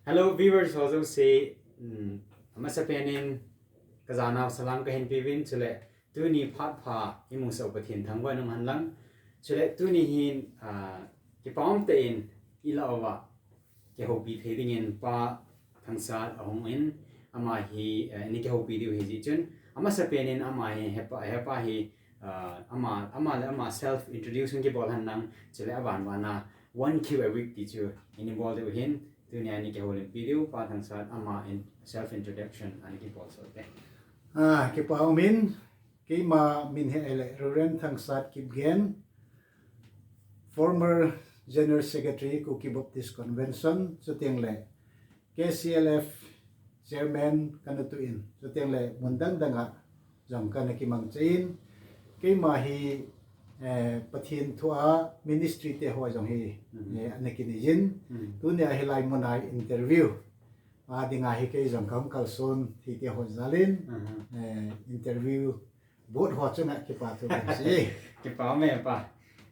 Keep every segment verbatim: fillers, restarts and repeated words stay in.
Hello viewers ho jouse, um, amasapen in kajanau salam kahin peuvin, chule tuni phat pha imusah u Pathen thangvah in umhen lang. Chule tuni hin, ah, kipa um tah in ilah uva kihoupi thei dingin Pa Thangsat ahung in, ama hi, eh, ini kihoupi diu ahi jeh chun, amasapen in ama hi, hepa, hepa hi, ah, ama, ama le ama self introduce in kibol hen lang, chule aban ban a one Q A week ti chu ini bol diu ahin, tunia ini kihoulimpi diu, Pa Thangsat ama in self introduction ana kibol soh te. Ah, kipa um in, keima min hi ahile Reverend Thangsat Kipgen, former General Secretary Kuki Baptist Convention, chuteng le K C L F Chairman kana tuh in, chuteng le mun dang dang a jong kana kimangcha in, keima hi, eh, Pathen thu a ministry te ho jong hi, Mhm. eh, ana kinei in, Mhm. tunia hilai mun a interview a dinga hi kei jong kahung kalson thei te ho jal in, Mhm. eh, interview boat ho chunga kipa thu kahin sei. Kipa um e Pa.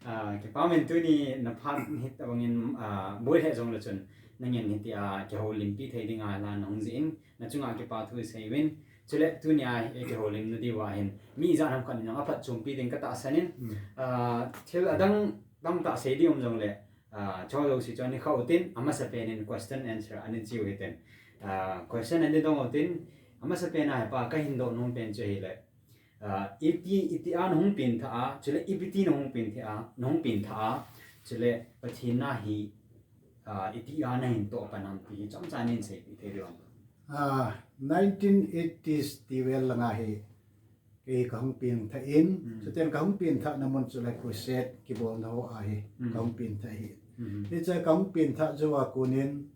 Ah, kipa um in tuni na phat hita bang in, ah, boat he jong le chun nangin hitia kihoulimpi thei dinga la nahung jeh in, nachunga kipa thu isei uvin. Chule tunia ikihoulim nadiu ahin, mi ijat ham khat in jong aphatchompi ding katahsan in, Hmm. ah, thil adang tamtah sei ding um jong le, ah, chule jouse chu ani khah utin, amasapen in question answer ani chi u hiten. Ah, question ani dong utin, amasapen a hepa kahin doh nom pen chu ahile, ah, iti, iti a nahung pengthah a, chule ipi ti nahung pengthah a, nahung pengthah a, chule Pathen na hi, ah, iti a nahin toh pan ham ti hi chomcha nahin seipeh thei diu ham? Ah, nineteen eighties ti vel langa hi kei kahung pengthah in, Hmm. chuteng kahung pengthah na mun chu le crusade kibolna ho a hi Hmm. kahung pengthah ahi. Hmm. Hiche kahung pengthah jou a kon in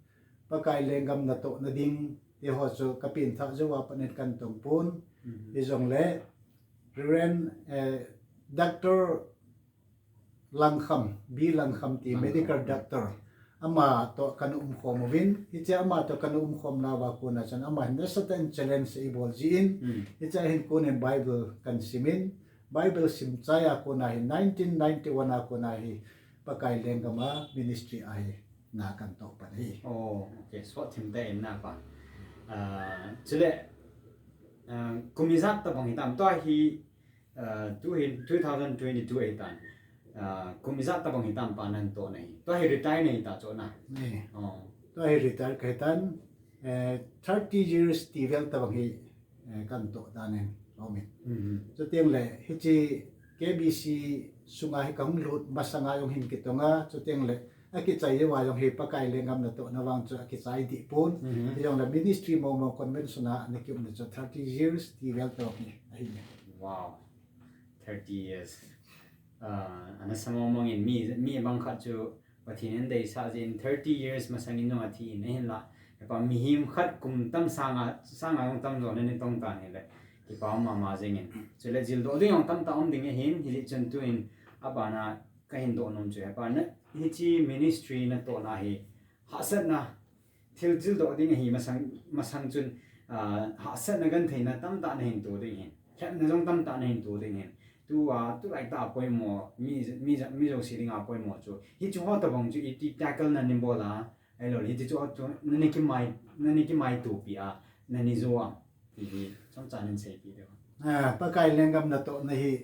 Pakai lenggam natohna ding ti ho chu kapengthah jou a pat in kana tong pon. Hmm. Hijongle Reverend, eh, Doctor Langkham, B Langkham ti Langkham. Medical doctor. Ama toh kana umkhom uvin, hiche ama toh kana umkhom nauva kon a chun ama hin nasatah in challenge eibol jin, Hmm. hiche hin kon in Bible kana sim in, Bible sim chai a kon a hi nineteen ninety-one a kon a hi Pakai lenggam a ministry a hi na kana toh pan ahi. Oh, okay. Sot thim tah in na Pa. Ah, chule, ah, kum ijat tabang hitam tua hi, ah, tu hin two thousand twenty-two ahitan. Ah, kum ijat tabang hitam Pa natoh na hi? Tua hi retire nahi ta chu na? Ni. Oh. Tua hi retire kahi tan, eh, thirty years ti vel tabang hi, eh, kana toh dan in aum in. Mhm. Chuteng le, hiche K B C sunga hi kahung lut masanga jong hin kitong a, chuteng le, akichai jou a jong hi Pakai lenggam natohna vang chu akichai deh pon. Mhm. Hijongle ministry mong mong convention a ana kiumna chu thirty years ti vel tabang hi ahi. Wow. Thirty years. Ah, ana sa mong mong in mi, mi bang khat chu Pathen in adeisah jeh in thirty years masang in jong athi in ahinla. Hepa mihem khat kum tam sanga, sanga jong tamjo na natong tan ahile. Kipa um mama jeng in. Chule jildoh ding jong tamtah um ding ahin, hijeh chun tun abana kahin doh nom chu hepa na, hiche ministry natohna hi hahsatna thil jildoh ding ahi masang, masang chun, ah, hahsatna gentheina tamtah nahin to ding ahin. Lhepna jong tamtah nahin to ding ahin. Tua, tulai tah a poimo, mi, mi, mi jouse dinga poimo chu. Hiche ho tabang chu iti tackle nabol a, ahilou le, hiche chu, chu, nani kimai, nani kimaitopi a, nani jo a, ti hi, chomcha nahin seipeh diu. Ah, Pakai lenggam natohna hi,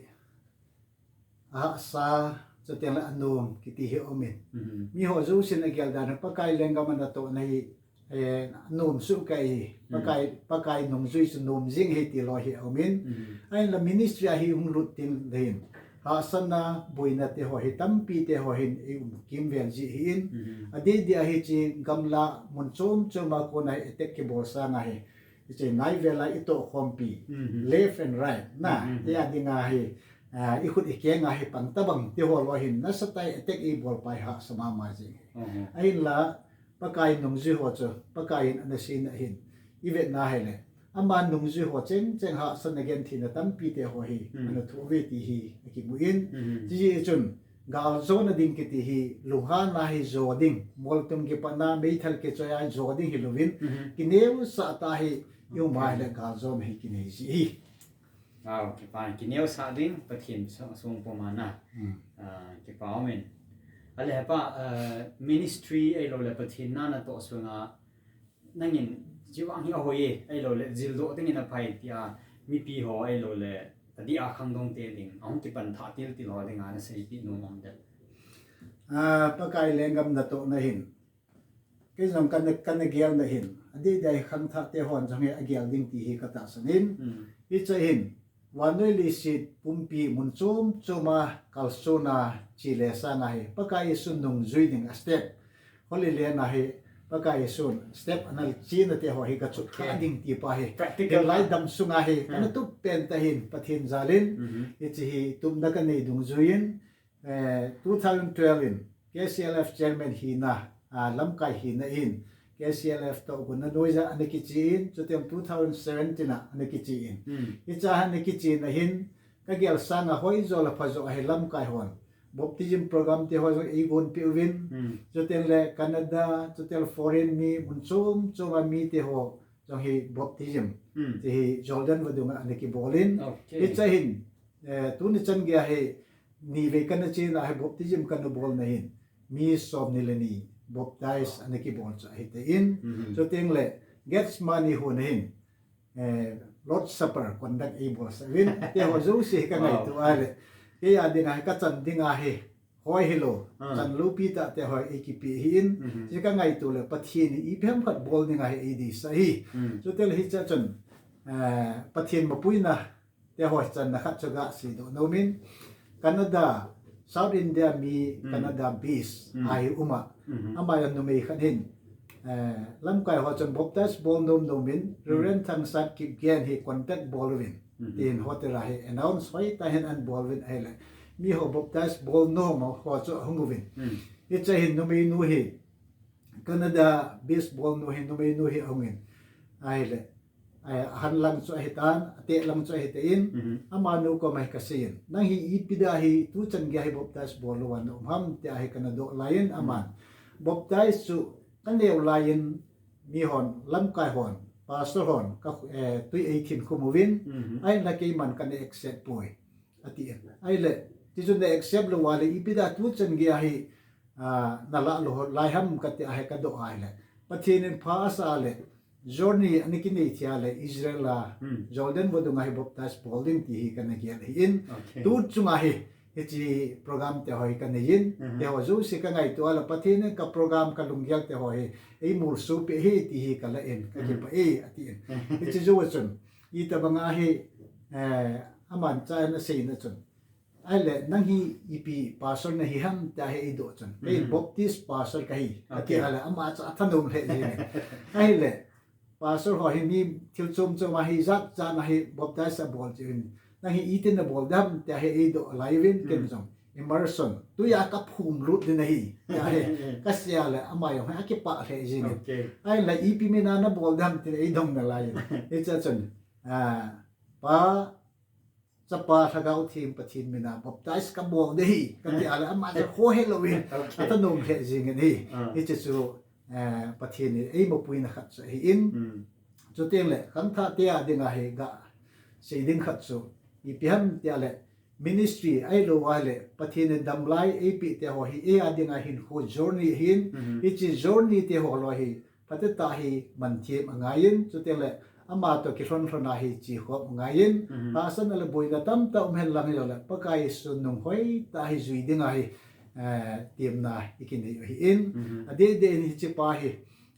ahahsa, chuteng le anom kiti hi aum in. Mhm. Mi ho jousen agel dan, Pakai lenggam a natohna hi, eh, anom sohkei hi. Mhm. Pakai, Pakai nungjui chu nom jing ahi ti loi hi aum in. Mhm. Ahinla ministry a hi hung lut teng le hin, hahsatna, boina te ho hi tampi te ho hin i um kimvel ji ahin. Mhm. Adeh deh a hiche gamla mun chom chom a kon a hi attack kibol sanga hi, hiche naivel a itoh khompi, Mhm. left and right na, Mhm. hia dinga hi, ah, ikhut ikeng a hi pang tabang ti ho loi hin nasatah in attack eibol pa hi hahsa mama jing. Mhm. Ahinla, Pakai nungjui ho chu, Pakai in ana seina ahin, ivet na ahile, ama nungjui ho cheng cheng hahsatna gentheina tampi te ho hi, Hmm. ana thoh uve ti hi akimu in. Hmm. Hijeh chun, galjona ding kiti hi, lunghanna hi jo ding, moltum kipatna, meithal kichoi a jo ding hilouvin, Hmm. kineosah tah hi, i um a ahile galjona hi kinei ji ahi. Wow, kipa, kineosah ding, Pathen song, song puma na. Hmm. Ah, kipa um in. Ahile hepa, ah, ministry ahilou le Pathen na natoh sunga, Nangin, "Chivang hi ahoi e, ahilouleh jildoh dingin aphai," tia mipi ho ahilouleh adih a khangdong te ding, ahung kipan thah tiltil ho dinga naseipeh nom um dem? Ah, Pakai lenggam natohna hin, kei jong kana, kana gelna hin, adeh deh a hi khangthah te hon jong hi agel ding ti hi katahsan in. Hmm. Hiche hin, vannoi leiset pumpi mun chom chom a kalsonna chele sanga hi Pakai Jesu nungjui ding a step, Holy Land a hi Pakai Jesun step ana chena te ho hi kachot kha ding ti pa hi. Practical. Hilai dam sunga hi, hmm, kana tup pen tah in Pathen jal in, mhm, hiche hi tupna kanei dungjuiyin, eh, two thousand twelve in K C L F chairman hina, ah, lamkai hina in, K C L F toh gunna noiya ana kichen, chuteng two thousand seventeen a ana kichen. Hmm. Hiche a ana kichen a hin, kagel sanga hoijo le phajo ahi lamkai hon baptism program te ho jong eigonpeh uvin. Hmm. Chuteng le Canada, chuteng le foreign mi mun chom chom a mi te ho jong hi baptism, hmm, ti hi Jordan vadung a ana kibol in. Okay. Hiche hin, eh, tuni chan gei a hi nivei kana chena hi baptism kana bolna hin mi somni le ni baptize ana kibol chu ahi tan. Mhm. Chuteng le Gethsemane hon hin, eh, Lord's Supper conduct eibol sah uvin. Te ho jouse hi kangaito, wow, a le, kei a dinga hi kachan dinga hi hoi hilou, ah, chan loupi tah te ho eikipe ahin. Mhm. Hiche kangaito le Pathen in ipi ham khat bol dinga hi eideisah ahi. Mm. Chuteng le hiche a chun, eh, Pathen mapuina te ho channa khat chu gaseidoh nom in, Canada, South India mi, hmm, Canada base, hmm, ahi um a. Mhm. Ama jong numei khat hin, eh, lamkai ho chun baptize bol nom nom in, hmm, Reverend Thangsat Kipgen hi contact bol uvin. Mhm. Tin hotel a hi announce hoitah in ana bol uvin ahile, mi ho baptize bol nom ho chu ahung uvin. Hmm. Hiche hin numei nu hi, Canada base bol nu hi, numei nu hi ahung in. Ahile, eh, ahan lang chu ahitan, ateh lang chu ahi tan, mhm, amanu koma hi kasei in, "Nang hi ipi dia hi tuchan gei a hi baptize bol louva na um ham?" tia hi kana doh laiyin, mhm, aman, "Baptize chu kaneo laiyin mihon, lamkai hon, pastor hon, ka, eh, tui eithin khum uvin, mhm, ahinla keiman kana accept poi," ati in. Ahile, tichun na accept louva le, "Ipi dia tuchan gei a hi, ah, nalah lou lai ham?" kati a hi kadoh ahile, Pathen in pha asah le, journey ana kinei thei le, Israel a, hmm, Jordan vadung a hi baptize bol ding ti hi kana gel ahin. Okay. Tu chunga hi, hiche program te ho hi kanei in, mhm, te ho jouse kangaito a le, Pathen in ka program ka lunggel te ho hi eimolso peh ahi ti hi kalah in, kakipah e, ati in. Hiche jou chun, itobang a hi, eh, aman cha in aseina chun, "Ahile, nang hi ipi pastor nahi ham?" tia hi eidoh chun, "Kei, mhm, Baptist pastor kahi," ati, okay, a le, ama chu athanom lheh jeng in. Ahile, pastor ho hi mi thil chom chom a hi jat jat a hi baptize abol jin, "Nang hi iti nabol dem?" tia hi eidoh laiyin, ken, mm, jong, "Immersion, tui a kaphum lut ding ahi," tia hi kasei a le, ama jong hi akipah lheh jeng in. Okay. "Ahile, ipi mina nabol dem?" tin eidong nalaiyin. Hiche a chun, ah, Pa, Chapa, Lhagao Theng, Pathen mina baptize kabol ding ahi, kati a le, ama chu khohe louvin, okay, athanom lheh jeng in ahi. Ah. Hiche chu, eh, Pathen in eimapuina khat chu ahin. Hmm. Chuteng le, khangthah te a dinga hi gasei ding khat chu, ipi ham tia le, ministry ahilouva le, Pathen in damlai eipeh te ho hi, ei a dinga hinkho journey ahin, mhm, hiche journey te ho loi hi, phatecha hi manthem angaiyin, chuteng le ama toh kilhon lhon a hi chekhom angaiyin, mhm, tahsan a le boina tamtah um hen lang hile, Pakai Jesu nung hoitah hi jui dinga hi, eh, temna ikinei u ahin. Mhm. Adeh deh in hiche pa hi,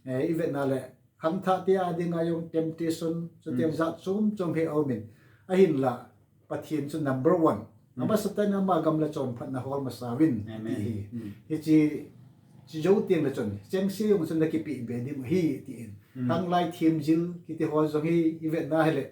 eh, ivetna le khangthah te a dinga jong temptation, chuteng, mm, jat chom chom hi aum in, ahinla Pathen chu number one. Mm. Ama Satan ama gam le chonphatna hol masa uvin, amen, ti hi. Mm. Hiche, hiche jou teng le chun, chengse jong chun nakipeh be ding ahi, tin. Mm. Khanglai themjil kiti ho jong hi, ivetna hile,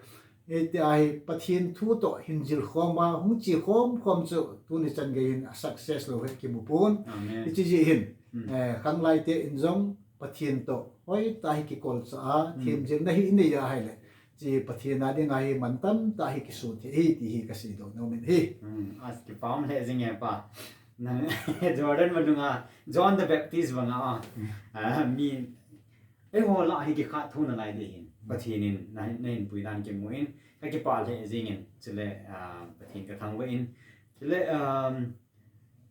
hitia hi Pathen thu toh hin jil khom a, hung che khom khom chu tuni chan gei hin a success lou hi kimu pon. Amen. Hiche jeh hin, mm, eh, khanglai te in jong, Pathen toh hoitah hi kikolchah a, mm, themjilna hi inei a hile, hiche Pathen a dinga hi man tamtah hi kiso thei ahi ti hi kaseidoh nom in ahi. Hmm, a kipah lheh jing e pa. Nang Jordan vadung a John the Baptist banga, ah, mi, eiho lah hi kikhat thou nalai ding ahin. Pathen in na, nahin pui dan kimu in, kakipah lheh jing in, chule, ah, Pathen kathangvah in, chule, um,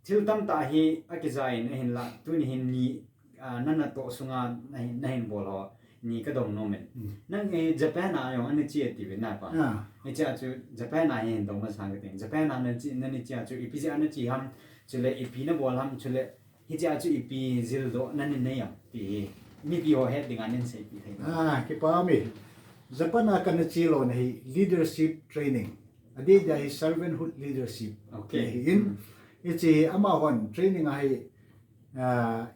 thil tamtah hi akija in ahinla, tuni hin ni, ah, na natoh sunga nahin, nahin bol ho, ni kadong nom in. Nang, eh, Japan a jong ana che ati ve napa. Hiche a chu Japan a hin dong masa ka ting. Japan a nache, nache a chu ipi jeh a nache ham, chule ipi nabol ham, chule hiche a chu ipi jildoh nanei ham ti hi mipi ho het dinga nei seipeh thei. Ah, kipa um e. Japan a kana che lona hi leadership training. Adeh dia hi servanthood leadership. Okay. Hi in. Hiche hi amahon training a hi, ah,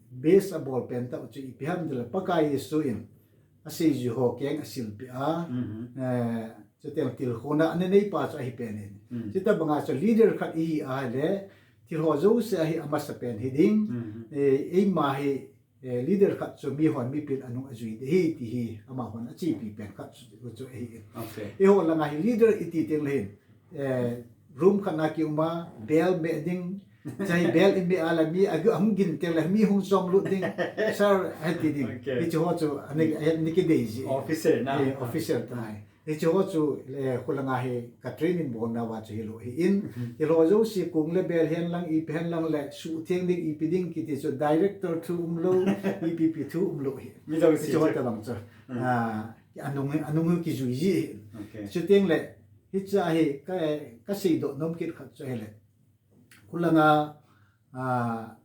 base abol pen tah u chu ipi ham tile Pakai Jesu in aseijui ho keng asilpeh a, eh, chuteng tilkhouna ana neipa chu ahi pen in. Chuti banga chu leader khat ihi a le, thil ho jouse a hi amasapen hiding, eh, eima hi, eh, leader khat chu mihon mipin anung ajui ding ahi ti hi amahon achepi pen khat chu, chu ahi in. Okay. Eiho langa hi leader iti teng le hin, eh, room khat na kium a, bell meh ding, chai bell imeh a le mi agi ahung gin teng le mi hung chom lut ding, sir, hiti ding. Okay. Hiche ho chu, ani, ani kidei ji. Officer na. Eh, officer tai. Hiche ho chu, eh, khulanga hi ka training bolna uva chu hilou hi in. Hilou jouse kong le bell hen lang, ipi hen lang le, suhtheng ding, ipi ding kiti chu director thu umlou, ipi ipi thu umlou hi. Mi jouse hiche ho chu. Tabang chu. Ah, anung, anung hi kijui ji hi. Okay. Chuteng le, Hiche a hi ka, ka seidoh nom kit khat chu ahile. Khulanga, ah,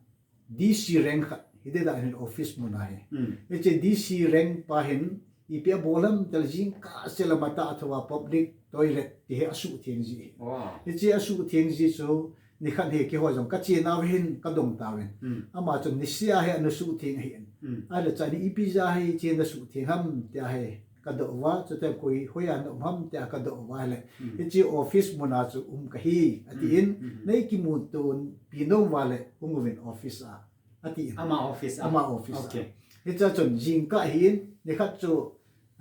D C rank khat, hiti dan hin office mun a hi. Hiche D C rank pa hin, ipi abol ham tile jingkah sela matah a thua public toilet ti hi asuhtheng ji hi. Wow. Hiche asuhtheng ji chu, nikhat hi keiho jong kachenau hin kadong tauvin. Ama chun niseh a hi ana suhtheng ahin. Ahile chani ipi jeh a hi hiche nasuhtheng ham tia hi kadoh uva, chuteng koi hoiya naum ham tia kadoh uva le. Hiche office mun a chu um kahi, atin, nei kimuto pi nom uva le, hung uvin office a, atin. Ama office a. Ama office a. Okay. Hiche a chun jingkah hin, nikhat chu,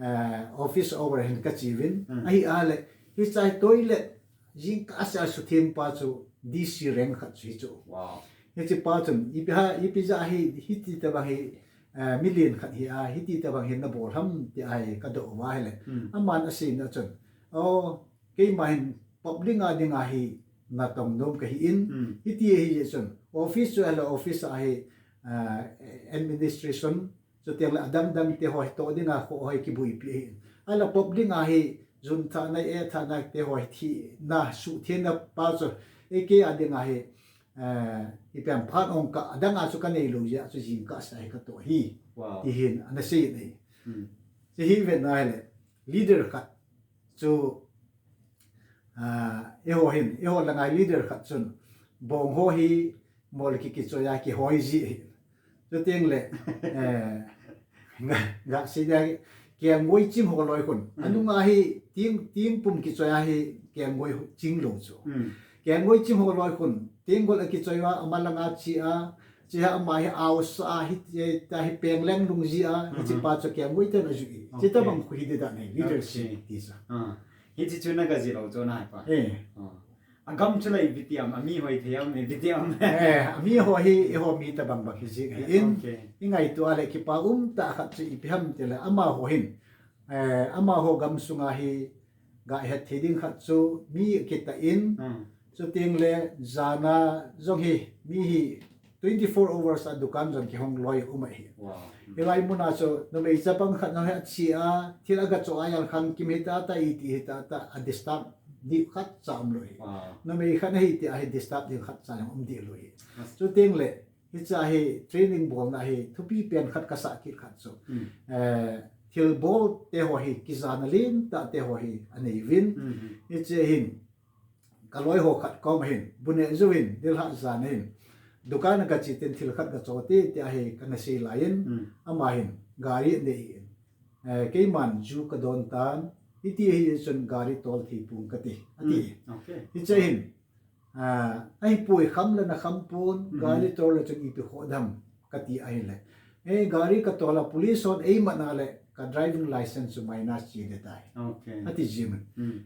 eh, office hour hin kache uvin. Ahi a le, hiche a hi toilet, jingkah seh a suhtheng pa chu D C rank khat chu hichu. Wow. Hiche pa chun, ipi ha, ipi jeh a hi, hiti tabang hi, eh, mi lien khat hi a, hiti tabang hi nabol ham tia hi kadoh uva ahile. Aman aseina chun, o, keima hin public a dinga hi natong nom kahin, hiti ahi jeh chun, office chu ahile office a hi, eh, administration, chuteng le adang dang te ho hi toh dinga kho ho hi kibuipi ahin. Ahile public a hi jun thahna, eh, thahna te ho hi thina, suhthengna pa chu, eh, kei a dinga hi, eh, ipi ham phat ong kah, adang a chu kanei lou jeh a chu jingkah seh a hi katoh hi. Wow. Ti hin ana sei in ahi. Hiche hi vet na ahile, leader khat chu, ah, eiho hin, eiho langa leader khat chun, bong ho hi mol ki kichoi a kihoi ji hi. Chuteng le, eh, nga, nga sei dia, kelngoi ching ho loi khun. Anunga hi ting, ting pum kichoi a hi kelngoi ching lou chu. Kelngoi ching ho loi khun, tenggol akichoi uva, ama langa che a, che a ama hi aosa a, hi, eh, ta hi pengleng lungji a, hiche pa chu kelngoi ten ajui. Hiche tabang khu hiti dan hi, leadership ti chu. Ah. Hiche chu nagajih lou chu nai pa. Eh. Ah. Agam chu la ipi ti ham, ami ho ithei ham, ipi ti ham. Eh, ami ho hi, eiho mi tabang bang hi jing ahin. Okay. Ingaito a le kipa um tah khat chu ipi ham tile ama ho hin. Eh, ama ho gam sunga hi, Ga het thei ding khat chu mi kitah in, chuteng le jana jong hi, mi hi twenty-four hours a dukan jong kihong loi um ahi. Wow. Hilai mun a chu numei chapang khat jong hi ache a, thil agachoh a jong khangkim hita ta, iti hita ta, a disturb ding khatcha umlou hi. Wow. Numei khat ahi tia hi disturb ding khatcha jong um deh lou hi. Yes. Chuteng le, Hiche a hi training bolna hi thupi pen khat kasah kit khat chu. Eh, thilbol te ho hi, kijana lentah te ho hi anei uvin. Hiche hin, kaloi ho khat kom hin, bu neh jou hin, nilhah jan hin, dukan a kache tin thil khat kachoh te, tia hi kana sei lai in, ama hin, gari anei in. Eh, keiman ju kadon tan, hiti ahi chun gari tol thei pong kati, ati. Okay. Hiche hin, Ah, ahipoi kham le nakham pon, gari tol le chun ipi khoh dem, kati ahile. Eh, gari katol a police hon eimat na le, ka driving license chu minus che ding tai. Okay. Ati jin.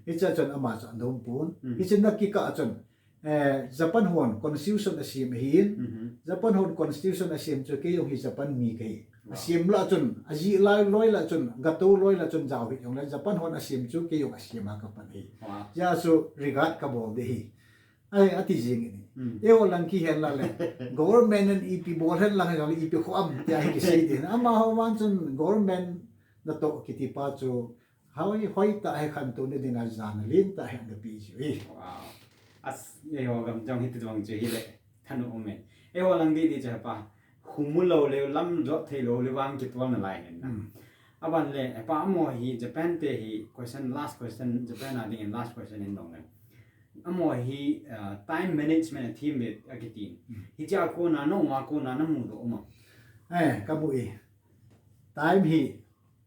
Hiche chun ama chu anom pon. Hiche nakikah chun, eh, Japan hon constitution asem ahin. Japan hon constitution asem chu kei jong hi Japan mi kahi. Wow. Asem lah chun, ajih lai loi lah chun, gatou loi lah chun jao hih jongle, Japan hon asem chu kei jong asem a kapan ahi. Wow. Hijeh chun regard kabol ding ahi. Ai, ati jing in. Eiho lang kihen la le. Government in ipi bol hen lang, ipi kho am, tia hi kisei ding. Amaho vang chun government natoh kiti pa chu hoi, hoitah a khantouna dinga jana lentah hi ana pe chu hi. Wow. As, eiho gam jong hiti vang chu hile. Thanu umen. Eiho lang di di chu pa. Humu lou le, lam jot thei lou le vang kitual nalai hen na. Aban le, pa amaho hi Japan te hi question, last question, Japan a dingin last question hin dong le. Amaho hi time management a thim ve akiti. Hichea kona, noma kona namu doh uma? Eh, kamu e. Time hi,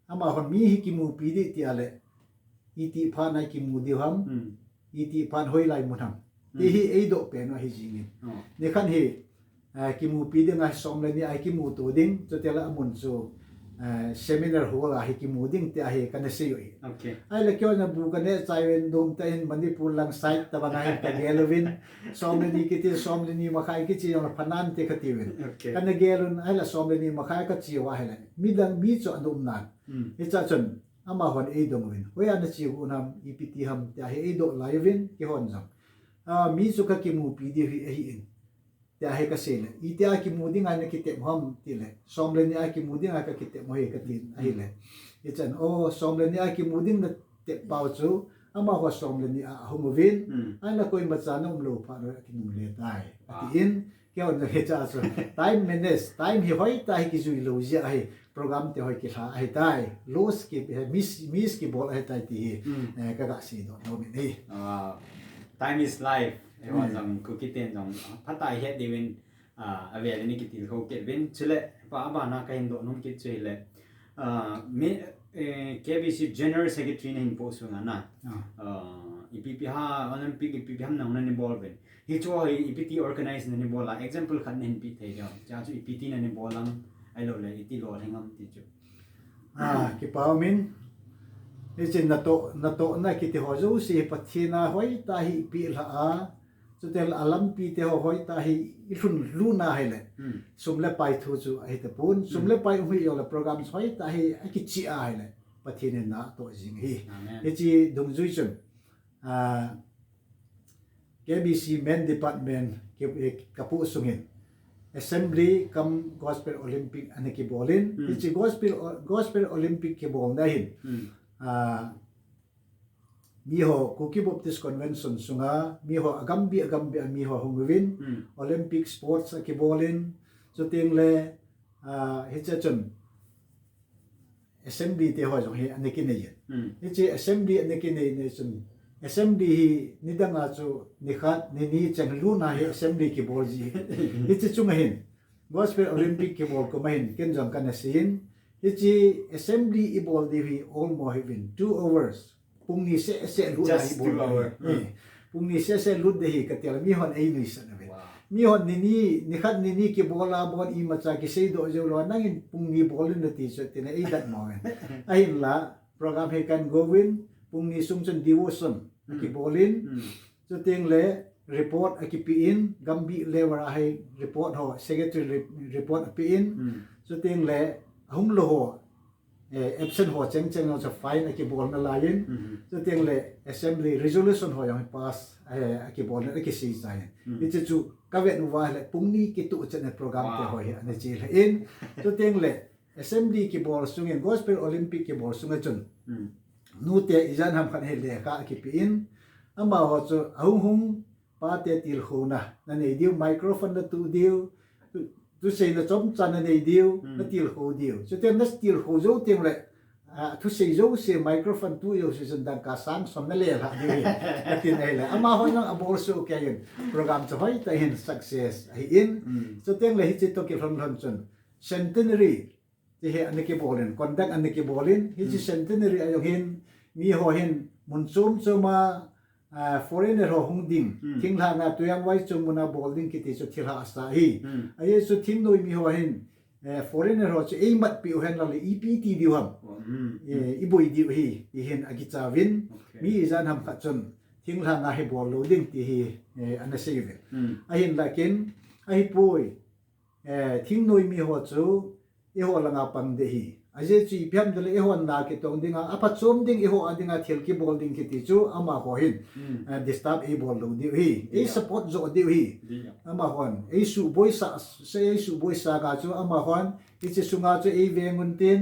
amahon mi hi kimupi di tia le, itih phat na kimu diu ham, itih phat hoilai mun ham, ti hi eidoh pen u ahi jingin. Nikhat hi, kimupi dinga som le ni a kimuto ding, chuteng le amun chu seminar hall a hi kimu ding tia hi kana sei u hi. Ahile keiho na bu kaneh chai uvin, dom tah in Manipur lang side tabang a hin kagel uvin, som le ni kiti, som le ni makhai kiche jongle phanan te kati uvin. Kana gel un, ahile som le ni makhai kache uva ahile midang mi chu ana um nan. Hichea chun amahon eidong uvin, hoiya nache u nam, ipi ti ham tia hi eidoh lai uvin, keihon jong mi chu kakimupi diu hi ahin, tia hi kasei le, itia kimu dinga nakitep ham tile, som le ni a kimu dinga kakitep u hi katin ahile, hichan, o, som le ni a kimu ding natep pau chu, amaho som le ni a ahung uvin, ahile koimacha na umlou phat u akinungle tai, atin. Keihon jong hichea chu time manage, time hi hoitah hi kijui lou jeh ahi, program te hoi kilha ahitai, loss ki, miss, miss kibol ahitai ti hi kaga seidoh nom in ahi. Time is life. Eiho jong Kuki ten jong phatah a het diuvin, avel in ikitilkhou kit uvin. Chule pa, abana kahin doh nom kit chu hile, mi, K B C General Secretary nahin poh sunga na, ipi ipi ham, Olympic ipi ipi ham nahung nani bol uvin, hichu hi ipi ti organize nani bol a, example khat nahin pe thei diu ham? Hichea chu ipi ti nani bol am, ahiloule iti lolhing am ti chu. Kipa umin, hiche natoh, natohna kiti ho jouse hi Pathen a hoitah hi ipeh lhah a, chuteng le alampi te ho hoitah hi ilhun lutna ahile, sum le pai thu chu ahitapon, sum le pai um hih jongle program chu hoitah hi akicheh a ahile, Pathen in natoh jing ahi. Hiche dungjui chun K B C main department kapoh sungin Assembly cum Gospel Olympic ana kibol in, hiche Gospel, Gospel Olympic kibolna hin miho Kuki Baptist Convention sunga miho agambih agambih a miho hung uvin, Olympic sports akibol in, chuteng le hiche chun assembly te ho jong hi ana kinei in. Hiche assembly ana kinei nei chun, assembly hi nidanga chu nikhat nini cheng lutna hi assembly kibol ji. Hiche chunga hin Gospel Olympic kibol kuma hin ken jong kana sei in, hiche assembly ibol diu hi almost hi uvin two hours, pung ni seh seh lut a ibol diu hi. Pung ni seh seh lut ding hi katia le mihon einuisat uvin. Mihon nini, nikhat nini kibol a bon imacha kiseidoh jou lou, nangin pung ni bol in nati chu tina eidatmo uvin. Ahinla program hi kahin go uvin, pung ni sung chun devotion akibol in, chuteng le report akipeh in, gambih level a hi report ho, secretary report apeh in, chuteng le ahung lou ho, absent ho cheng cheng jong chu fine akibol nalai in, chuteng le assembly resolution ho jong hi pass akibol in akisei chai in. Hiche chu kavet uva ahile pung ni kitoh chet in program te ho hi ana chelhah in, chuteng le assembly kibol sungin Gospel Olympic kibol sunga chun nute ijat ham khat hi lekha akipeh in, amaho chu ahung hung pate tilkhouna nanei diu, microphone natuh diu, thuseina chomcha nanei diu, natilkhou diu. Chuteng natilkhou jou teng le thusei jouse microphone tuh jouse chun dangka sang som nalelhah diu hi, atin ahile amaho jong abol soh kei in, program chu hoitah hin success ahin. Chuteng le hiche toh kilhon lhon chun centenary ti hi ana kibol in, conduct ana kibol in, hiche centenary a jong hin miho hin mun chom chom a foreigner ho hung ding, thinglhang a Tuiamvai chungmun a bol ding kiti chu thil hahsa ahi. Ajeh chu thingnoi miho hin foreigner ho chu eimatpeh u hen lang le ipi ti diu ham, iboi diu ahi, ti hin akicha uvin, mi ijat ham khat chun thinglhang a hi bol lou ding ti hi ana sei uvin. Ahinla ken, ahipoi, thingnoi miho chu eiho langa pang ding ahi. Ajeh chu ipi ham itile eihon na kitong dinga, aphachom ding, eiho a dinga thil kibol ding kiti chu amaho hin, eh, disturb eibol lou diu ahi. Eisupport jo diu ahi. Amahon eisuhboisah, eisuhboisah a chu amahon hiche sunga chu eiveng untin,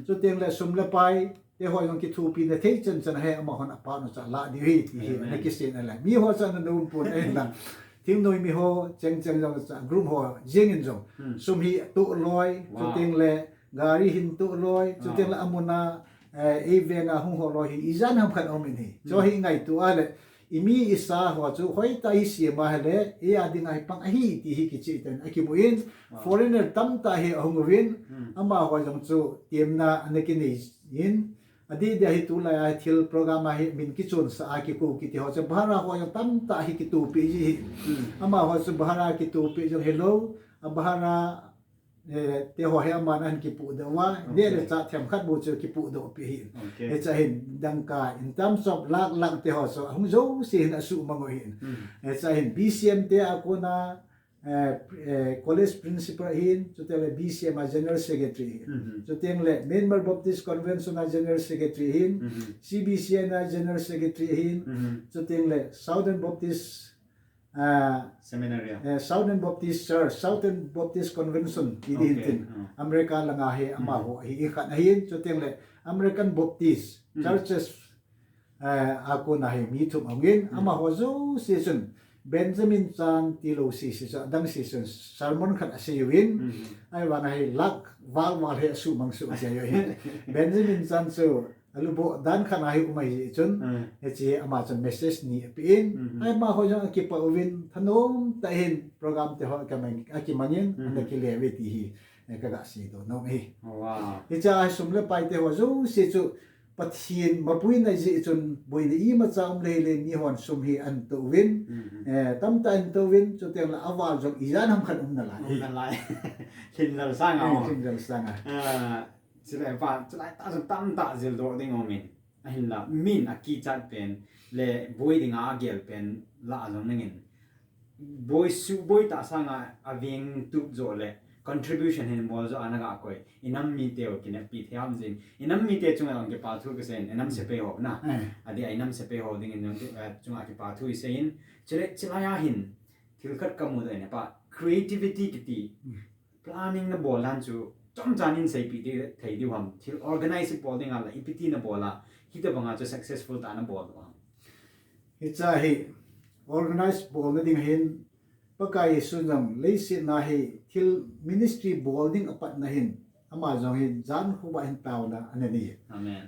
chuteng le sum le pai teho jong kithopina thei chan chan hi amahon aphat u chu alah diu ahi ti hi ana kisei in ahile, miho chu ana nom pon ahinla, thingnoi miho cheng cheng jong chu group ho jeng in jong sum hi toh loi, chuteng le gari hin toh loi, chuteng le amuna, eh, eiveng a hung ho loi hi ijat ham khat aum in ahi. Chu hi ngaito a le, imi isa ho chu hoitah a isem a ahile, eia dinga hi pang ahi ti hi kicheh tah in akimu in, foreigner tamtah hi ahung uvin, amaho jong chu temna ana kinei in, adeh deh a hi tulai a hi thil program a hi min kichonsah a kikou kiti ho chu bhara ho jong tamtah hi kitohpeh ji ahi. Amaho chu bhara kitohpeh jong hilou, a bhara, eh, teho hi aman ahin kipohdoh uva, neh le chah themkhat bou chu kipohdoh peh ahi. Hiche a hin dangka in terms of lakh lakh teho chu ahung jouse hin asuhmang u ahi. Hiche a hin B C M te a kona, eh, eh, college principal ahin, chuteng le B C M a general secretary ahin. Chuteng le Myanmar Baptist Convention a general secretary ahin, C B C N a general secretary ahin, chuteng le Southern Baptist, eh, Southern Baptist Church, Southern Baptist Convention ti ding hin tin, America langa hi amaho hi ikhat ahin, chuteng le American Baptist Churches, eh, a kona hi mi thum ahung in, amaho jouse chun Benjamin Chan tilou sese chu adang sese chun sermon khat asei uvin, ahivang a hi lakh val val hi asuhmang soh jeng u ahi. Benjamin Chan chu aluboh dan khat a hi um ahi jeh chun, hiche ama chun message ni apeh in, amaho jong akipah uvin, thanom tah in program teho akimang, akimang in, ana kile uve ti hi, eh, kaga seidoh nom ahi. Hiche a hi sum le pai teho jouse chu Pathen mapuina jeh chun boina imacha um lele mihon sum hi ahin toh uvin, eh, tamtah ahin toh uvin, chuteng le aval jong ijat ham khat um nalai. Lhinlel sanga. Lhinlel sanga. Chule pa, chulai tah chun tamtah jildoh ding aumin. Ahinla, min akichat pen, le boi dinga agel pen lah jong nangin. Boi suhboi tah sanga aveng tup jo le, contribution hin bol jo a naga koi. Inam miteu kineppi thei ham jin. Inam mite chunga jong kipa thu kasei in, inam sepai ho na. Adeh a inam sepai ho dingin jong, eh, chunga kipa thu isei in. Chule, chulai a hin, thil khat kamudoh in pa, creativity kiti. Planning nabol dan chu, chomcha nin seipeh thei diu ham, thil organize bol dinga la, ipi ti nabol a, hitobanga chu successful tah a nabol u ham. Hiche a hi, organize bolna ding hin, Pakai Jesu jong, leiset a hi, thil ministry bol ding apatna hin, ama jong hin, jan khovah hin taona ana nei.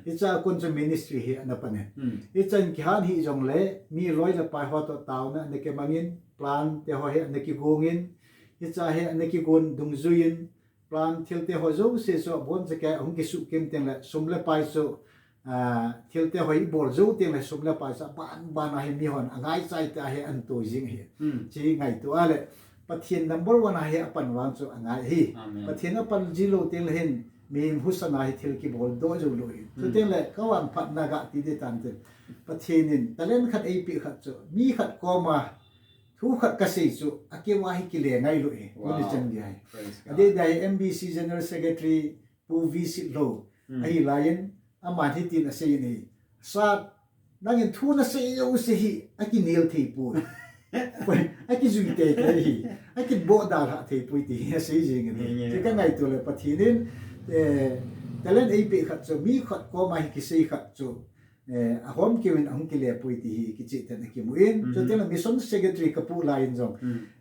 Hiche a kon chu ministry hi ana pan in. Hiche a hin kihat hih jongle, mi loi le pai ho toh taona ana kimang in, plan teho hi ana kigong in, hiche a hi ana kigon dungjui in, plan thil teho jouse chu abonchauva ahung kisuhkim teng le sum le pai chu, ah, thil teho ibol jou teng le sum le pai chu aban ban a hi mihon angaichai tah a hi ahin toi jing ahi. Chu ngaito a le Pathen number one a hi apan vang chu angai ahi. Pathen apan ji lou teng le hin mihem husa a hi thil kibol doh jou lou ahi. Chuteng le kavangphatna gati ding tan tin. Pathen in talent khat eipeh khat chu mi khat koma thu khat kasei chu, akeu a hi kile ngailou e, tuni chan gei hi. Adeh deh a hi M B C General Secretary Pu V Sitlhou ahi laiyin, aman hitin asei in ahi. Sir, nangin thu nasei jouse hi, akinel thei poi. Akijui teitei hi, akiboh dalhah thei poi ti hi asei jing in ahi. Chu kangaito le Pathen in, eh, talent eipeh khat chu, mi khat koma hi kisei khat chu, eh, ahom keu in ahung kile poi ti hi kicheh tah in akimu in. Chuteng le mission secretary kapu laiyin jong,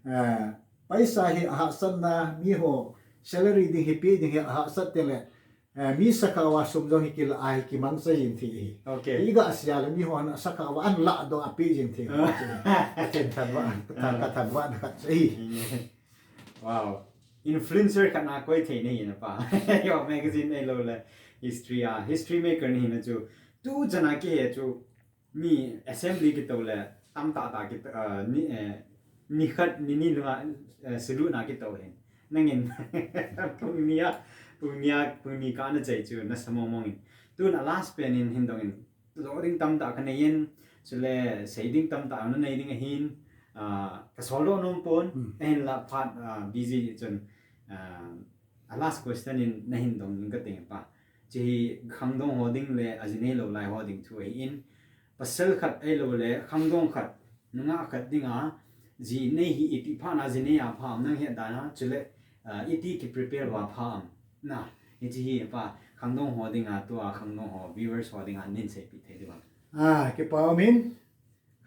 eh, paisa hi ahahsatna, miho salary ding hi pe ding hi ahahsat teng le, eh, mi sakha uva sum jong hi kila a hi kimangcha jing thei ahi. Iga sei a le mihon asakha uva ahin lahdoh a pe jing thei ahi. Pathen thangvah, kathangvahna khat chu ahi. Wow. Influencer khat na koi thei nahi na pa. Yo, magazine ahilou le history a, history maker nahi na chu. Tu chan a kihe chu mi assembly kitou le tamtah tah kit, ah, ni, eh, nikhat nini lunga, eh, salute na kitou hin. Nangin pung ni a, pung ni a, pung ni kah a nachai chu nasa mong mong in. Tun a last pen in hin dong in. Lo ding tamtah kanei in, chule sei ding tamtah nanei ding ahin, ah, kasol doh nom pon, ahinla phat, ah, busy chun, ah, a last question in nahin dong ding kati pa. Hiche hi khangdong ho ding le ajinei lou lai ho ding thu ahin. Pasal khat ahilou le khangdong khat, nungah khat dinga, jinei hi iti phat na jinei a pha ham nang het dan a, chule, ah, iti ki prepare uva pha ham. Na, hiche hi pa, khangdong ho dinga, tua khangdong ho, viewers ho dinga, nin seipeh thei diu ham. Ah, kipa umin,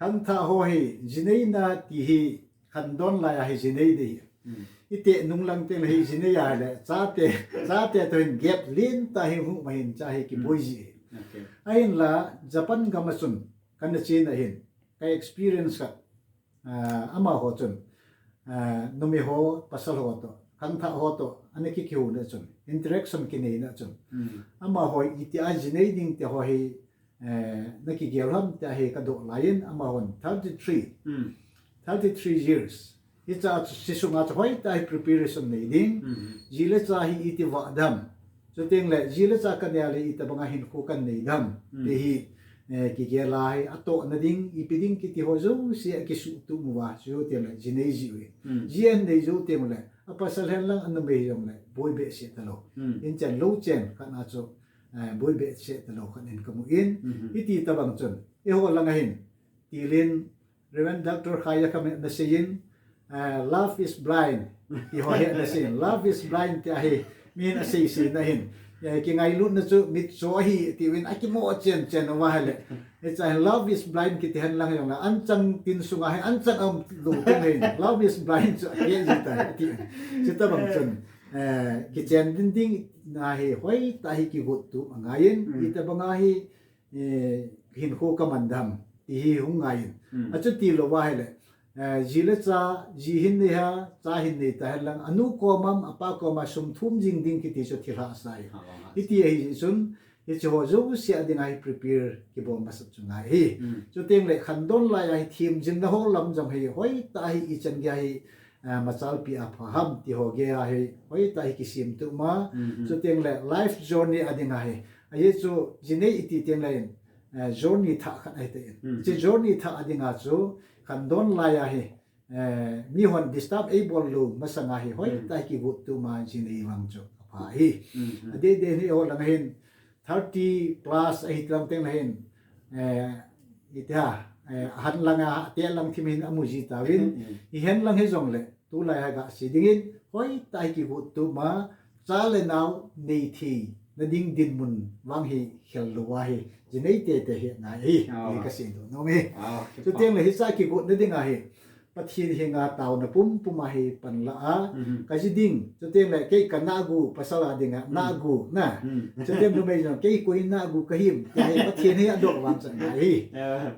khangthah ho hi, jinei na ti hi, khangdong lai a hi jinei ding ahi. Hmm. Iti nung lang teng le hi jinei a le, chate, chate toh hin gap lentah hi hung um ahin, cha hi kiboi ji ahi. Okay. Ahinla, Japan gam a chun, kana chena hin, ka experience khat, ah, amaho chun, ah, numei ho, pasal ho toh, khangthah ho toh, ana ki, kihouna chun, interaction kineina chun. Hmm. Amaho iti a jinei ding ti ho hi, eh, na kigel ham ti hi ka doh laiyin, amahon thirty-three. Hmm. Thirty-three years. Hiche a chu, hiche sunga chu hoitah hi preparation nei ding. Hmm. Ji le cha hi iti vah dam. Chuteng le, ji le cha kanei le itobang a hinkho kanei dam. Hmm. Ti hi, eh, kigel a hi, atohna ding, ipi ding kiti ho jouse akisuhtup uva, chuteng le, jinei ji uvin. Hmm. Ji anei jou teng le, apasal hen lang anumei jong le, boi behseh talou. Hmm. Inchen lou chen, khat na chu, eh, boi behseh talou khat in kamu in. Mhm. Hiti tobang chun, eiho lang a hin, tilin, Reverend Doctor Khai a kami naseiyin, eh, love is blind. Ti ho hi naseiyin, love is blind ti ahi, min asei seina hin. Eh, kingailutna chu mitcho ahi, tiuvin akimo chen chen uva ahile. Hiche a hin love is blind kiti hen lang jong le, anchang tin sunga hi, anchang aum lou teng hin, love is blind chu ahi ji tai, ti. Chutobang chun, eh, kichen ding ding na hi, hoitah hi kigot tup angaiyin, Mm. itobang a hi, eh, hinkho kaman dam, ti hi hung ngaiyin. Mm. Achuti lou uva ahile, eh, ji le cha, ji hin nei a, cha hin nei ta hen lang, anu kom a, apa kom a, sum thum jing ding kiti chu thil hahsa ahi. Ha, ha, ha. Hiti ahi jeh chun, hiche ho jouse a dinga hi prepare kibol masat chu ngai ahi. Mm. Chuteng le khangdong lai a hi themjilna ho lam jong hi, hoitah hi ichan gei a hi, ah, machalpi a pha ham ti ho gei a hi, hoitah hi kisemtup ma. Mhm. Chuteng le life journey a dinga hi. Ajeh chu jinei iti teng le in, eh, journey thah khat ahi tai. Mhm. Hiche journey thah a dinga chu khangdong lai a hi, eh, mihon disturb eibol lou masang a hi, hoitah hi kigot tup ma jinei vang chu apha ahi. Mhm. Adeh deh hi eiho lang hin thirty plus ahi lang teng le hin, eh, iti ham, eh, ahan lang a, ate lang thim hin amu ji tauvin. Mhm. Hihen lang hijong le, tulai a gasei dingin, hoitah hi kigot tup ma, cha le nao nei theina ding dinmun vang hi khel lou a hi, jinei tete hi ngai ahi, Oh. hi kasei nom e. Oh, Chuteng le hiche a kigotna ding a hi, Pathen henga taona pumpum a hi pan la a, Mhm. kaji ding, chuteng le kei ka nahgu, pasal a dinga, Mhm. nahgu, na. Mhm. Chuteng numei jong, kei koi nahgu kahim, ti hi Pathen hi adoh vang chan ngai ahi. Yeah.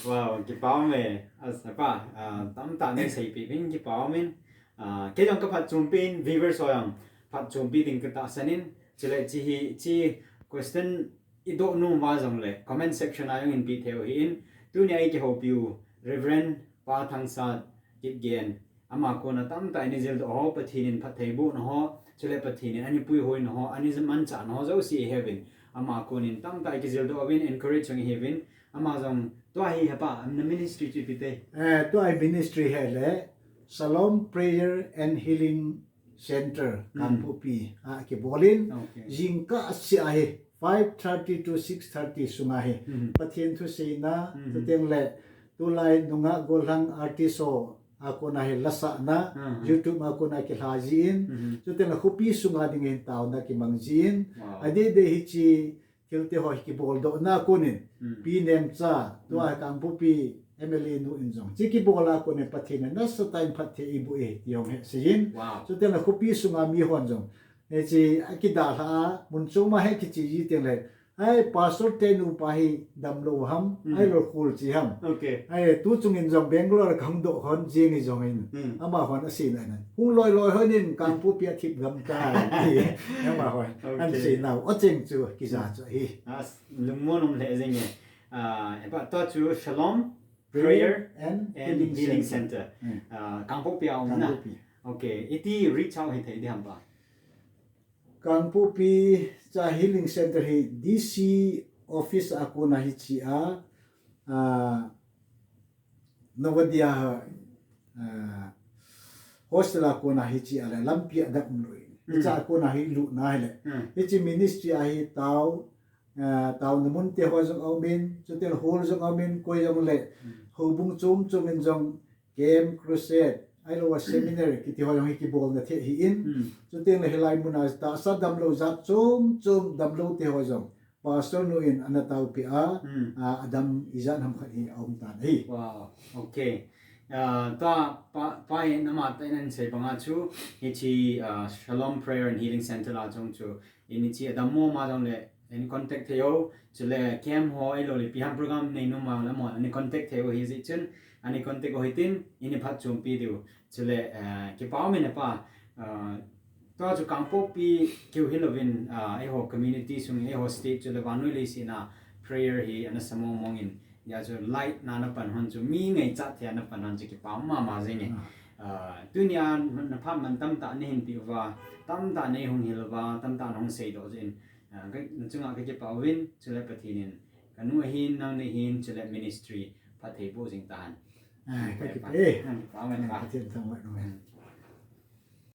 Wow, kipa um e, as, apa, ah, tamtah nei seipeh uvin kipa um in, ah, kei jong kaphatchompi in, viewers ho jong phatchompi ding katahsan in, chule hiche hi, hiche question idoh nom uva jong le, comment section a jong in pe thei u ahin, tuni a ikihoupi u, Reverend Pa Thangsat Kipgen, ama kona tamtah in eijildoh ho, Pathen in phattheibohna ho, chule Pathen in ana puihoina ho, ana manchahna ho jouse iheuvin, ama konin tamtah ikijildoh uvin, encourage jong ihiuvin, ama jong tua hi hepa, na ministry chu ipi ti? Eh, tua hi ministry hi le, Shalom Prayer and Healing Center, Hmm. Kangpokpi, a kibol in, Okay. jingkah seh a hi, five thirty to six thirty sunga hi, Hmm. Pathen thuseina, Hmm. chuteng le, tulai nungah gollhang artist ho, a kona hi lasahna, Hmm. YouTube a kona kilha ji in, Hmm. chuteng le khopi sunga ding hin taona kimang ji in, Wow. adeh deh hiche, thil te ho hi kiboldohna konin, Hmm. Pi Nemcha, tua Hmm. Kangpokpi M L A nu in jong. Hiche kibol a konin Pathen in nasatah in phatthei eiboh e, ti jong hi asei in. Wow. Chuteng le khopi sunga mihon jong. Hiche akidalha a, mun chom a hi kiche ji teng le. Ai, Pastor te nupa hi damlou ham, Hmm. ahilou le khul chi ham. Okay. Ai, tuchung in jong Bangalore a kahung doh hon, jing in jong in. Hmm. Amahon aseina in. Hung loi loi hon in, Kangpokpi a thip gam tai. Amahon. Okay. Aseina u, acheng chu, kija chu ahi. As, Lungmon um lheh jeng e. Ah, hepa, tua chu Shalom Prayer Prayer and and Healing Healing Center. Center. Hmm. Ah, Kangpokpi a um na. Kangpokpi. Okay, iti reach out hi thei ding ham pa? Kangpokpi cha Healing Center hi D C office a kona hi chi a, ah, Navodaya, ah, hostel a kona hi chi a le lampi a dap um lou in. Hiche a kona hi lutna hile. Hiche ministry a hi tao, ah, taona mun te ho jong aumin, chuteng hall jong aumin, koi jong le, houbung chom chom in jong, camp, crusade, ahilouva seminar, kiti ho jong hi kibolna thei ahin. Chuteng le hilai muna tahsa damlou jat chom chom damlou te ho jong. Pastor nu in ana taopeh a, a, adam ijat ham khat hi aum tan ahi. Wow, okay. Ah, tua pa, pa in ama tah in ahin sei banga chu, hiche, ah, Shalom Prayer and Healing Center la jong chu, in hiche adam mo ma jong le, in contact thei u, chule camp ho ahilou le ipi ham program nei nom ma le mo, in contact thei u ahi jeh chun, in contact u hitin, in phatchompi diu. Chule, eh, kipa umin e pa, ah, tua chu Kangpokpi keu hilouvin, ah, eiho community sung, eiho state chule vannoi leiset a prayer hi ana sa mong mong in, hijeh chun light na na pan hon chu mi ngaichat thei a na pan hon chu kipa um mama jeng e. Ah, tunia na phat man tamtah nahin peh uva, tamtah nei hung hil uva, tamtah na hung seidoh jeh in, ah, ka, na chunga ka kipa uvin, chule Pathen in, ka nu ahin, nang nahin, chule ministry phatthei boh jing tahen. Ah, ka kipa e. Ah, kipa umin e pa. Pathen thangvah in um e.